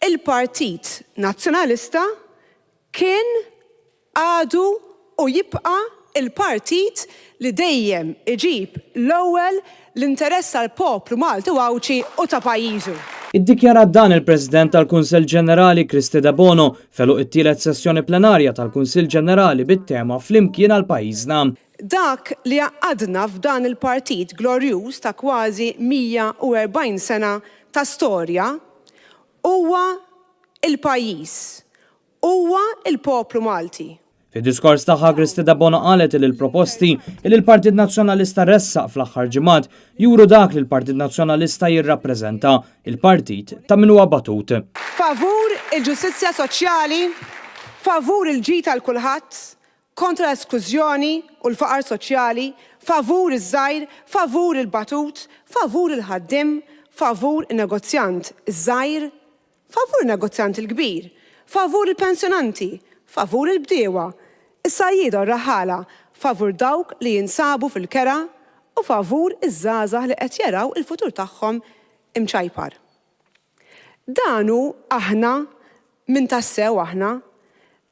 Il-Partit Nazzjonalista kien, għadu u jibqa' l-partit li dejjem iġib l-ewwel l-interess tal-poplu Malti u Għawdxi u ta' pajjiżu. Iddikjarat dan il-President tal-Kunsill Ġenerali Kristy Debono f'għeluq it-tielet sessjoni plenarja tal-Kunsill Ġenerali bit-tema Flimkien għal Pajjiżna. Dak li għaqqadna f'dan il-partit glorjuż ta' kważi 140 sena ta' storja huwa l-pajjiż, huwa l-poplu Malti. Fid-diskors tagħha Kristy Debono qalet li l-proposti li l-Partit Nazzjonalista ressaq fl-aħħar ġimgħat juru dak li l-Partit Nazzjonalista jirrappreżenta, il-partit ta' min huwa batut. Favur il-ġustizzja soċjali, favur il-ġid għal kulħadd, kontra l-esklużjoni u l-faqar soċjali, favur iż-żgħir, favur il-batut, favur il-ħaddiem, favur in-negozjant iż-żgħir, favur in-negozjant il-kbir, favur il-pensjonanti, favur il-bdiewa, is-sajjieda u r-raħħala, favur dawk li jinsabu fil-kera u favur iż-żgħażagħ li qed jaraw il-futur tagħhom imċajpar. Dan hu aħna min tassew aħna.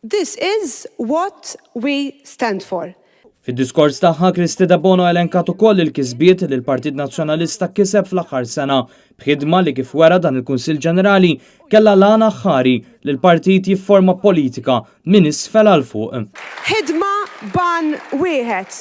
This is what we stand for. Fid-diskors tagħha, Kristy Debono elenkat ukoll il-kisbiet li l-Partit Nazzjonalista kiseb fl-aħħar sena, b'ħidma li kif wera dan il-Kunsill Ġenerali kellha l-għan aħħari li l-partit jifforma politika minn isfel għal fuq. Ħidma b'għan wieħed,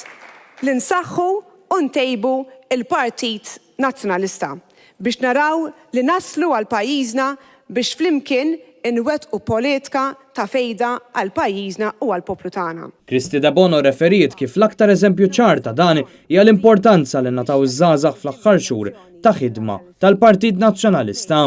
li nsaħħu u ntejbu l-Partit Nazzjonalista biex naraw li naslu għal pajjiżna biex flimkien inwettqu politka ta' fejda għal pajjiżna u għall-poplu tagħna. Kristy Debono rreferiet kif l-aktar eżempju ċar ta' dan hija l-importanza li ngħataw iż-żgħażagħ fl-aħħar xhur ta' ħidma tal-Partit Nazzjonalista.